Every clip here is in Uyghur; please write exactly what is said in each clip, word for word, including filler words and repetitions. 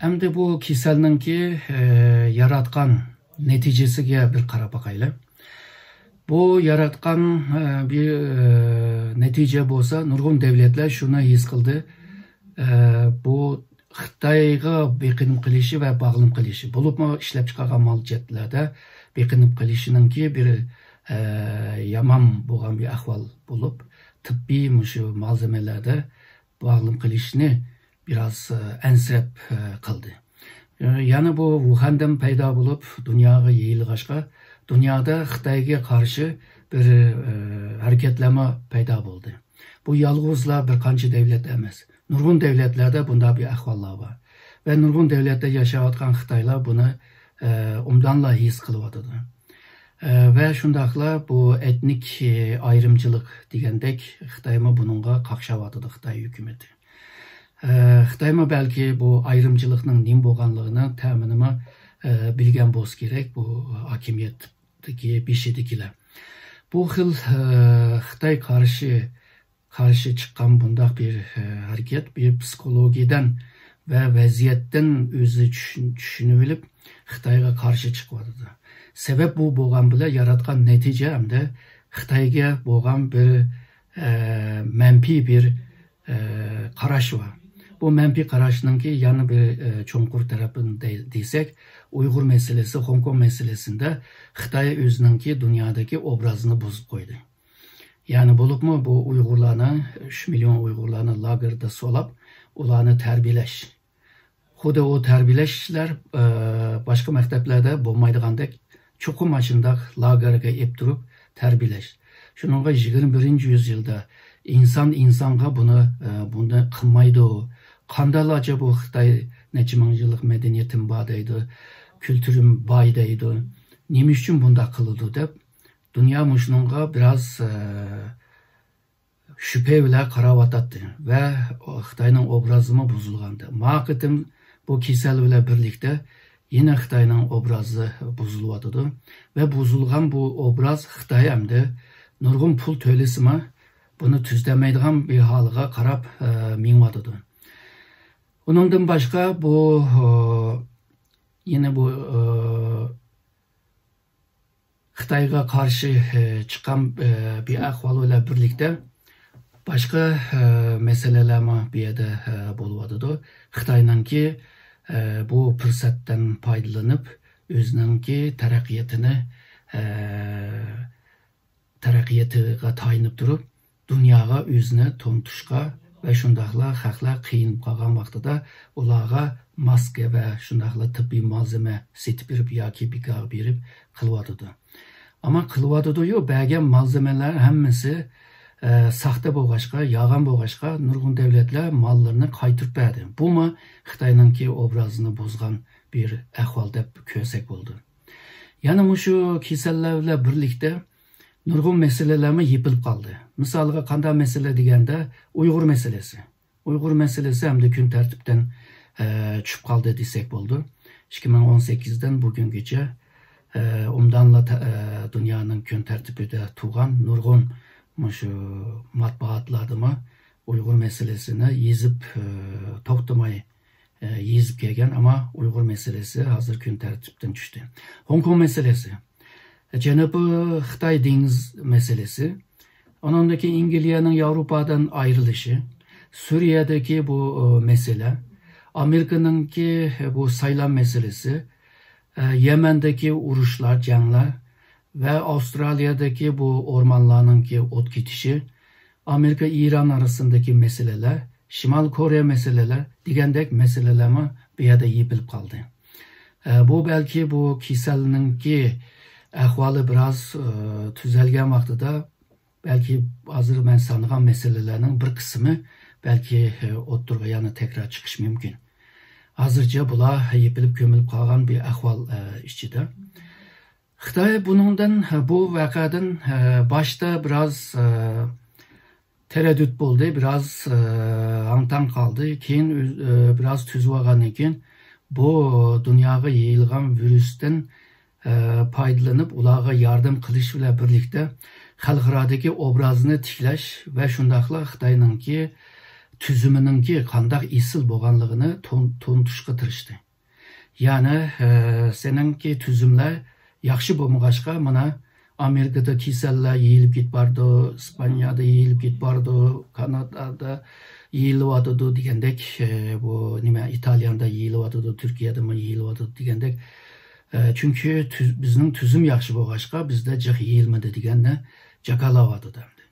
ئەمدى بۇ كېسەلنىڭكى، ئە، ياراتقان نەتىجىسىگە بىر قاراپ باقايلى. بۇ ياراتقان، ئە، بىر، ئە، نەتىجە بولسا، نۇرغۇن دەۋلەتلەر شۇنى ھېس قىلدى. ئە، بۇ خىتايغا بېقىنىپ قېلىشى ۋە باغلىنىپ قېلىشى، بولۇپمۇ ئىشلەپچىقارغان مال جەھەتلەردە بېقىنىپ قېلىشىنىڭكى بىر، ئە، يامان بولغان بىر ئەھۋال بولۇپ، تېببىي مۇشۇ مالزېمىلەردە باغلىنىپ قېلىشنى بىراز، ئە، ئەنسىرەپ، ئە، قىلدى. ئە، يەنە بۇ ۋۇخەندىن پەيدا بولۇپ، دۇنياغا يېيىلغاچقا، دۇنيادا خىتايغا قارشى بىر، ئە، ھەرىكەتلەرمۇ پەيدا بولدى. بۇ يالغۇزلا بىر قانچە دەۋلەت ئەمەس. نۇرغۇن دەۋلەتلەردە بۇنداق بىر ئەھۋاللار بار. ۋە نۇرغۇن دەۋلەتتە ياشاۋاتقان خىتايلار بۇنى، ئە، ئوبدانلا ھېس قىلىۋاتىدۇ. ئە، ۋە شۇنداقلا بۇ ئېتنىك، ئە، ئايرىمچىلىق دېگەندەك خىتايمۇ بۇنىڭغا قاقشاۋاتىدۇ، خىتاي ھۆكۈمىتى. ئە، خىتايمۇ بەلكى بۇ ئايرىمچىلىقنىڭ نېمە بولغانلىقىنىڭ تەمىنىمۇ، ئە، بىلگەن بولسا كېرەك، بۇ ھاكىمىيەتتىكى بېشىدىكىلەر. بۇ خىل، ئە، خىتاي قارشى، قارشى چىققان بۇنداق بىر، ئە، ھەرىكەت بىر پسىخولوگىيەدىن ۋە ۋەزىيەتتىن ئۆزى چۈشۈن-، چۈشىنىۋېلىپ، خىتايغا قارشى چىقىۋاتىدۇ. سەۋەب بۇ بولغان بىلەن ياراتقان نەتىجە ھەمدە خىتايغا بولغان بىر، ئە، مەنپىي بىر، ئە، قاراش بار. بۇ مەنپىي قاراشنىڭكى يەنە بىر، ئە، چوڭقۇر تەرىپىنى دەي-، دېسەك، ئۇيغۇر مەسىلىسى، خوڭكوڭ مەسىلىسىندە خىتاي ئۆزىنىڭكى دۇنيادىكى ئوبرازىنى بۇزۇپ قويدى. يەنى بولۇپمۇ بۇ ئۇيغۇرلارنى، ئۈچ مىليون ئۇيغۇرلارنى لاگېردا سولاپ، ئۇلارنى تەربىيەلەش. خۇددى ئۇ تەربىيەلەش ئىشلار، ئە، باشقا مەكتەپلەردە بولمايدىغاندەك، چوقۇم ئاشۇنداق لاگېرغا ئېلىپ تۇرۇپ تەربىيەلەش. شۇنىڭغا يىگىرمە بىرىنچى يۈزيىلدا ئىنسان ئىنسانغا بۇنى، ئە، بۇنى قىلمايدۇ. قانداقلارچە بۇ خىتاي نەچچە مىڭ يىللىق مەدەنىيىتىم بار دەيدۇ، كۈلتۈرۈم باي دەيدۇ. نېمە ئۈچۈن بۇنداق قىلىدۇ دەپ، دۇنيا مۇشۇنىڭغا بىراز، ئە، شۈبھە بىلەن قاراۋاتاتتى ۋە خىتاينىڭ ئوبرازىمۇ بۇزۇلغانىدى. ما قېتىم بۇ كېسەل بىلەن بىرلىكتە يەنە خىتاينىڭ ئوبرازى بۇزۇلۇۋاتىدۇ ۋە بۇزۇلغان بۇ ئوبراز خىتاي ئەمدى نۇرغۇن پۇل تۆلىسىمۇ بۇنى تۈزىتەلمەيدىغان بىر ھالغا قاراپ، ئە، مېڭىۋاتىدۇ. ئۇنىڭدىن باشقا بۇ، ئە، يەنە بۇ، ئە، خىتايغا قارشى، ئە، چىققان، ئە، بىر ئەھۋال بىلەن بىرلىكتە باشقا، ئە، مەسىلىلەرمۇ بۇ يەردە، ئە، بولۇۋاتىدۇ. خىتاينىڭكى، ئە، بۇ پۇرسەتتىن پايدىلىنىپ، ئۆزىنىڭكى تەرەققىياتىنى، ئە، تەرەققىياتىغا تايىنىپ تۇرۇپ، دۇنياغا ئۆزىنى تونۇتۇشقا ۋە شۇنداقلا خەقلەر قىينىلىپ قالغان ۋاقتىدا ئۇلارغا ماسكا ۋە شۇنداقلا تېببىي مالزېمە سېتىپ بېرىپ ياكى بىكارغا بېرىپ قىلىۋاتىدۇ. ئەمما قىلىۋاتىدۇ-يۇ، بەرگەن مالزېمىلەر ھەممىسى، ئە، ساختا بولغاچقا، يالغان بولغاچقا، نۇرغۇن دەۋلەتلەر ماللىرىنى قايتۇرۇپ بەردى. بۇمۇ خىتاينىڭكى ئوبرازىنى بۇزغان بىر ئەھۋال دەپ كۆرسەك بولىدۇ. يەنە مۇشۇ كېسەللەر بىلەن بىرلىكتە نۇرغۇن مەسىلىلەرمۇ يېپىلىپ قالدى. مىسالغا، قانداق مەسىلە دېگەندە، ئۇيغۇر مەسىلىسى. ئۇيغۇر مەسىلىسى ئەمدى كۈن تەرتىپتىن، ئە، چۈشۈپ قالدى دېسەك بولىدۇ. ئىككى مىڭ ئون سەككىزدىن بۈگۈنگىچە، ئە، ئوبدانلا تە-، ئە، دۇنيانىڭ كۈن تەرتىپىدە تۇرغان نۇرغۇن مۇشۇ مەتبۇئاتلاردىمۇ ئۇيغۇر مەسىلىسىنى يېزىپ، ئە، توختىماي، ئە، يېزىپ كەلگەن، ئەمما ئۇيغۇر مەسىلىسى ھازىر كۈن تەرتىپتىن چۈشتى. خوڭكوڭ مەسىلىسى. جەنۇبىي خىتاي دېڭىز مەسىلىسى، ئانىڭدىن كېيىن ئەنگلىيەنىڭ ياۋروپادىن ئايرىلىشى، سۈرىيەدىكى بۇ، ئۇ، مەسىلە، ئامېرىكىنىڭكى بۇ سايلام مەسىلىسى، ئە، يەمەندىكى ئۇرۇشلار، جەڭلەر ۋە ئاۋسترالىيەدىكى بۇ ئورمانلارنىڭكى ئوت كېتىشى، ئامېرىكا ئىران ئارىسىندىكى مەسىلىلەر، شىمالىي كورېيە مەسىلىلەر دېگەندەك مەسىلىلەرمۇ بۇ يەردە يېپىلىپ قالدى. ئە، بۇ بەلكى بۇ كېسەلنىڭكى ئەھۋالى بىراز، ئە، تۈزەلگەن ۋاقتىدا بەلكى ھازىر مەن سانىغان مەسىلىلەرنىڭ بىر قىسمى بەلكى، ئە، ئوتتۇرىغا يەنە تەكرار چىقىشى مۇمكىن. ھازىرچە بۇلار يېپىلىپ كۆمۈلۈپ قالغان بىر ئەھۋال، ئە، ئىچىدە. خىتاي بۇنىڭدىن، بۇ ۋەقەدىن، ئە، باشتا بىراز، ئە، تەرەددۇت بولدى، بىراز، ئە، ھاڭ-تاڭ قالدى. كېيىن ئۆز-، ئە، بىراز تۈزۈۋالغاندىن كېيىن بۇ دۇنياغا يېيىلغان ۋىرۇستىن، ئە، پايدىلىنىپ ئۇلارغا ياردەم قىلىش بىلەن بىرلىكتە خەلقئارادىكى ئوبرازىنى تىكلەش ۋە شۇنداقلا خىتاينىڭكى، تۈزۈمىنىڭكى قانداق ئېسىل بولغانلىقىنى تون-، تونۇتۇشقا تىرىشتى. يەنى، ئە، سېنىڭكى تۈزۈملەر ياخشى بولمىغاچقا، مانا، ئامېرىكىدا كېسەللەر يېيىلىپ كېتىپ بارىدۇ، ئىسپانىيەدە يېيىلىپ كېتىپ بارىدۇ، كانادادا يېيىلىۋاتىدۇ دېگەندەك، ئە، بۇ نېمە، ئىتالىيەدە يېيىلىۋاتىدۇ، تۈركىيەدىمۇ يېيىلىۋاتىدۇ دېگەندەك. ئە، چۈنكى تۈز-، بىزنىڭ تۈزۈم ياخشى بولغاچقا، بىزدە جىق يېيىلمىدى دېگەننى جاكارلاۋاتىدۇ ئەمدى.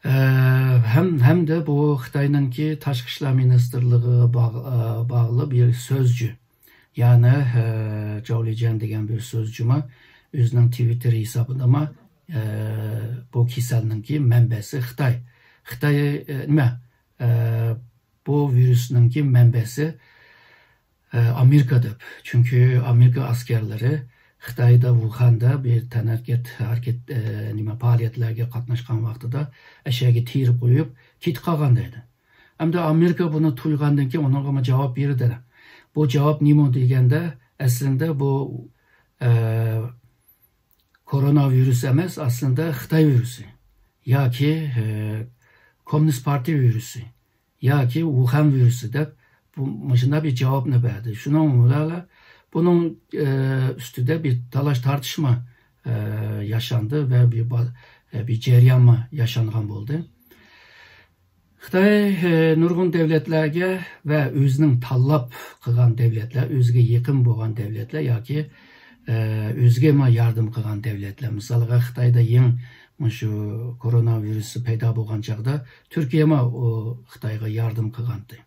ئە، ھەم، ھەمدە بۇ خىتاينىڭكى تاشقى ئىشلار مىنىستىرلىقىغا باغ-، ئە، باغلىق بىر سۆزچى، يەنى، ئە، جاۋ لىجيەن دېگەن بىر سۆزچىمۇ ئۆزىنىڭ تىۋىتتېر ھېسابىدىمۇ، ئە، بۇ كېسەلنىڭكى مەنبەسى خىتاي. خىتاي، ئە، نېمە، ئە، بۇ ۋىرۇسنىڭكى مەنبەسى ئامېرىكا دەپ. چۈنكى ئامېرىكا ئەسكەرلىرى خىتايدا، ۋۇخەندە بىر تەنھەرىكەت، ھەرىكەت، ئە، نېمە، پائالىيەتلەرگە قاتناشقان ۋاقتىدا ئەشەگە تېرىپ قويۇپ كېتىپ قالغان دەيدۇ. ئەمدى ئامېرىكا بۇنى تۇيغاندىن كېيىن ئۇنىڭغىمۇ جاۋاب بېرىدۇ. بۇ جاۋاب نېمە دېگەندە، ئەسلىندە بۇ، ئە، كورونا ۋىرۇسى ئەمەس، ئەسلىندە خىتاي ۋىرۇسى ياكى، ئە، كوممۇنىست پارتىيە ۋىرۇسى ياكى ۋۇخەن ۋىرۇسى دەپ بۇ، مۇشۇنداق بىر جاۋابنى بەردى. شۇنىڭ بىلەن بۇنىڭ، ئە، ئۈستىدە بىر تالاش تارتىشما، ئە، ياشاندى ۋە بىر با-، ئە، بىر جەريانمۇ ياشانغان بولدى. خىتاي، ئە، نۇرغۇن دەۋلەتلەرگە ۋە ئۆزىنىڭ تاللاپ قىلغان دەۋلەتلەر، ئۆزىگە يېقىن بولغان دەۋلەتلەر ياكى، ئە، ئۆزىگە ما ياردەم قىلغان دەۋلەتلەر. مىسالغا، خىتايدا يېڭى مۇشۇ كورونا ۋىرۇسى پەيدا بولغان چاغدا تۈركىيەمۇ ئۇ خىتايغا ياردەم قىلغانتى.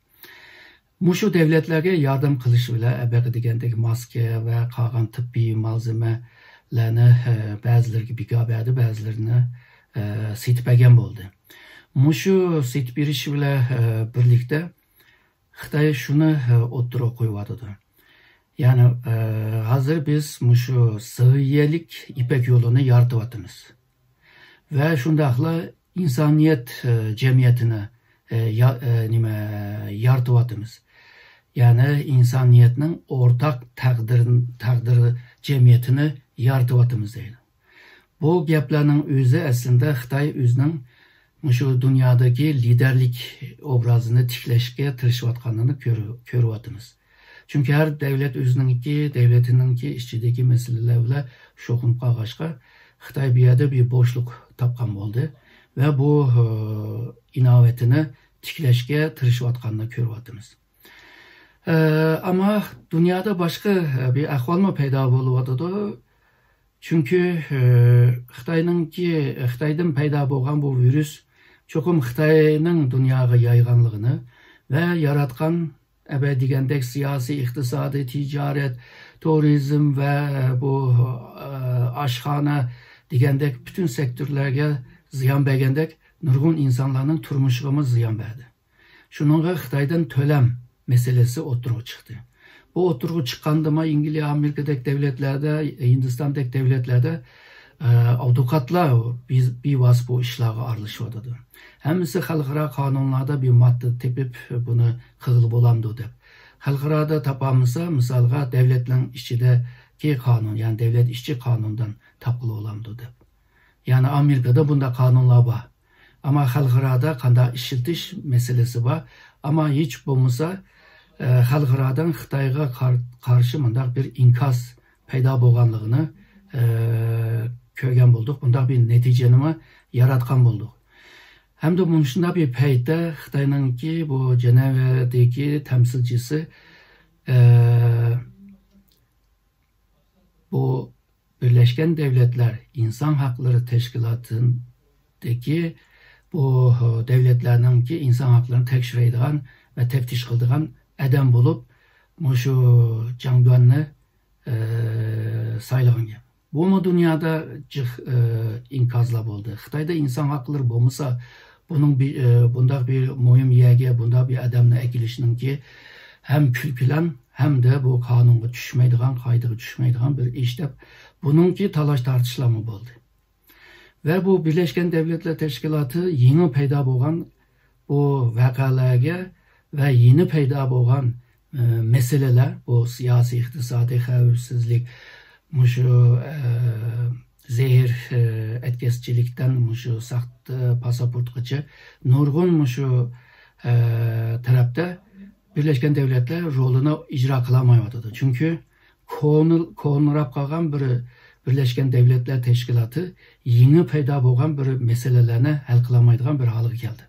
مۇشۇ دەۋلەتلەرگە ياردەم قىلىش بىلەن ئەبەقە دېگەندەك ماسكا ۋە قالغان تېببىي مالزېمىلەرنى، ئە، بەزىلىرىگە بىكار بەردى، بەزىلىرىنى، ئە، سېتىپ بەرگەن بولدى. مۇشۇ سېتىپ بېرىش بىلەن، ئە، بىرلىكتە خىتاي شۇنى، ئە، ئوتتۇرىغا قويۇۋاتىدۇ. يەنى، ئە، ھازىر بىز مۇشۇ سىرىيەلىك يىپەك يولىنى يارىتىۋاتىمىز. ۋە شۇنداقلا ئىنسانىيەت، ئە، جەمئىيىتىنى، ئە، يا-، ئە، نېمە، يارىتىۋاتىمىز. يەنى ئىنسانىيەتنىڭ ئورتاق تەقدىر، تەقدىر جەمئىيىتىنى يارىتىۋاتىمىز دەيدۇ. بۇ گەپلەرنىڭ ئۆزى ئەسلىندە خىتاي ئۆزىنىڭ مۇشۇ دۇنيادىكى لىدەرلىك ئوبرازىنى تىكلەشكە تىرىشىۋاتقانلىقىنى كۆر-، كۆرۈۋاتىمىز. چۈنكى ھەر دەۋلەت ئۆزىنىڭكى، دەۋلىتىنىڭكى ئىچىدىكى مەسىلىلەر بىلەن شۇغۇللىنىپ قالغاچقا، خىتاي بۇ يەردە بىر بوشلۇق تاپقان بولدى ۋە بۇ، ئى، ئىناۋىتىنى تىكلەشكە تىرىشىۋاتقانلىقىنى كۆرۈۋاتىمىز. ئە، ئەمما دۇنيادا باشقا، ئە، بىر ئەھۋالمۇ پەيدا بولۇۋاتىدۇ. چۈنكى، ئە، خىتاينىڭكى، خىتايدىن پەيدا بولغان بۇ ۋىرۇس چوقۇم خىتاينىڭ دۇنياغا يايغانلىقىنى ۋە ياراتقان ئەبە دېگەندەك سىياسىي، ئىقتىسادىي، تىجارەت، تۇرىزم ۋە بۇ، ئە، ئاشخانا دېگەندەك پۈتۈن سېكتورلارغا زىيان بەرگەندەك نۇرغۇن ئىنسانلارنىڭ تۇرمۇشىغىمۇ زىيان بەردى. شۇنىڭغا خىتايدىن تۆلەم مەسىلىسى ئوتتۇرىغا چىقتى. بۇ ئوتتۇرىغا چىققاندىمۇ ئەنگلىيە، ئامېرىكىدەك دەۋلەتلەردە، ھىندىستاندەك دەۋلەتلەردە، ئە، ئاۋۇكاتلار بىز-، بىۋاسىتە بۇ ئىشلارغا ئارىلىشىۋاتىدۇ. ھەممىسى خەلقئارا قانۇنلاردا بىر ماددا تېپىپ، بۇنى قىلغىلى بولامدۇ دەپ. خەلقئارادا تاپالمىسا، مىسالغا، دەۋلەتنىڭ ئىچىدىكى قانۇن، يەنى دەۋلەت ئىچى قانۇندىن تاپقىلى بولامدۇ دەپ. يەنى ئامېرىكىدا بۇنداق قانۇنلار بار. ئەمما خەلقئارادا قانداق ئىشلىتىش مەسىلىسى بار. ئەمما ھېچ بولمىسا، ئە، خەلقئارادىن خىتايغا قار-، قارشى مۇنداق بىر ئىنكاس پەيدا بولغانلىقىنى، ئە، كۆرگەن بولدۇق. بۇنداق بىر نەتىجىنىمۇ ياراتقان بولدۇق. ھەمدە مۇشۇنداق بىر پەيتتە خىتاينىڭكى بۇ جەنەۋەدىكى تەمسىلچىسى، ئە، بۇ بىرلەشكەن دەۋلەتلەر ئىنسان ھەقلىرى تەشكىلاتىدىكى بۇ دەۋلەتلەرنىڭكى ئىنسان ھەقلىرىنى تەكشۈرەيدىغان ۋە تەپتىش قىلىدىغان ئادەم بولۇپ، مۇشۇ جاڭ دۈەننى، ئە، سايلىغان گەپ. بۇمۇ دۇنيادا جىق، ئە، ئىنكاسلار بولدى. خىتايدا ئىنسان ھەقلىرى بولمىسا، بۇنىڭ بى-، ئە، بۇنداق بىر مۇھىم يەرگە بۇنداق بىر ئادەمنى ئەكېلىشنىڭكى ھەم كۈلكىلەن، ھەمدە بۇ قانۇنغا چۈشمەيدىغان، قائىدىگە چۈشمەيدىغان بىر ئىش دەپ، بۇنىڭكى تالاش تارتىشلارمۇ بولدى. ۋە بۇ بىرلەشكەن دەۋلەتلەر تەشكىلاتى يېڭى پەيدا بولغان بۇ ۋەقەلەرگە ۋە يېڭى پەيدا بولغان، ئە، مەسىلىلەر، بۇ سىياسىي، ئىقتىسادىي خەۋپسىزلىك، مۇشۇ، ئە، زەھەر، ئە، ئەتكەسچىلىكتىن مۇشۇ ساختا پاسپورتقىچە نۇرغۇن مۇشۇ، ئە، تەرەپتە بىرلەشكەن دەۋلەتلەر رولىنى ئىجرا قىلالمايۋاتىدۇ. چۈنكى كونا-، كونىراپ قالغان بىر بىرلەشكەن دەۋلەتلەر تەشكىلاتى يېڭى پەيدا بولغان بىر مەسىلىلەرنى ھەل قىلالمايدىغان بىر ھالغا كەلدى.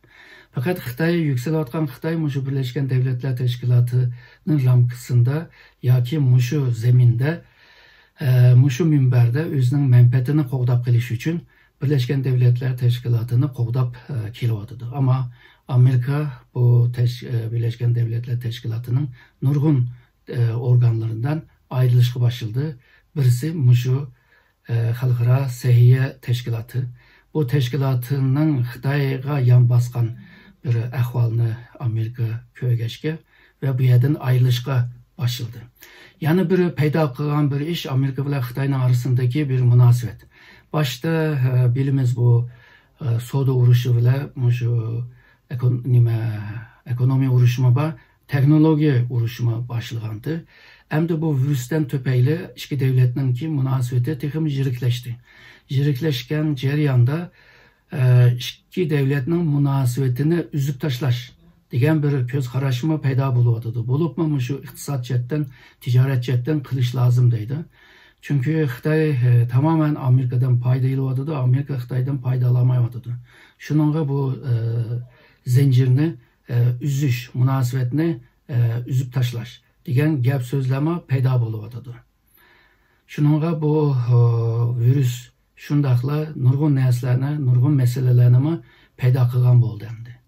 پەقەت خىتاي، يۈكسىلىۋاتقان خىتاي مۇشۇ بىرلەشكەن دەۋلەتلەر تەشكىلاتىنىڭ رامكىسىندا ياكى مۇشۇ زېمىندا، ئە، مۇشۇ مۇنبەردە ئۆزىنىڭ مەنپەئەتىنى قوغداپ قېلىش ئۈچۈن بىرلەشكەن دەۋلەتلەر تەشكىلاتىنى قوغداپ، ئە، كېلىۋاتىدۇ. ئەمما ئامېرىكا بۇ تەش-، ئە، بىرلەشكەن دەۋلەتلەر تەشكىلاتىنىڭ نۇرغۇن، ئە، ئورگانلىرىدىن ئايرىلىشقا باشلىدى. بىرسى مۇشۇ، ئە، خەلقئارا سەھىيە تەشكىلاتى. بۇ تەشكىلاتنىڭ خىتايغا يان باسقان بىر ئەھۋالنى ئامېرىكا كۆرگەچكە ۋە بۇ يەردىن ئايرىلىشقا باشلىدى. يەنە بىر پەيدا قىلغان بىر ئىش ئامېرىكا بىلەن خىتاينىڭ ئارىسىندىكى بىر مۇناسىۋەت. باشتا، ئە، بىلىمىز بۇ، ئە، سودا ئۇرۇشى بىلەن مۇشۇ ئەكون-، نېمە، ئەكونومىيە ئۇرۇشىمۇ بار، تېخنولوگىيە ئۇرۇشىمۇ باشلىغانتى. ئەمدى بۇ ۋىرۇستىن تۈپەيلى ئىككى دەۋلەتنىڭكى مۇناسىۋىتى تېخىمۇ يىرىكلەشتى. يىرىكلەشكەن جەرياندا، ئە، ئىككى دەۋلەتنىڭ مۇناسىۋىتىنى ئۈزۈپ تاشلاش دېگەن بىر كۆز قاراشمۇ پەيدا بولۇۋاتىدۇ. بولۇپمۇ مۇشۇ ئىقتىساد جەھەتتىن، تىجارەت جەھەتتىن قىلىش لازىم دەيدۇ. چۈنكى خىتاي، ئە، تامامەن ئامېرىكىدىن پايدا ئېلىۋاتىدۇ، ئامېرىكا خىتايدىن پايدا ئالالمايۋاتىدۇ. شۇنىڭغا بۇ، ئە، زەنجىرنى، ئە، ئۈزۈش، مۇناسىۋەتنى، ئە، ئۈزۈپ تاشلاش دېگەن گەپ سۆزلەرمۇ پەيدا بولۇۋاتىدۇ. شۇنىڭغا بۇ، ئە، ۋىرۇس شۇنداقلا نۇرغۇن نەرسىلەرنى، نۇرغۇن مەسىلىلەرنىمۇ پەيدا قىلغان بولدى ئەمدى.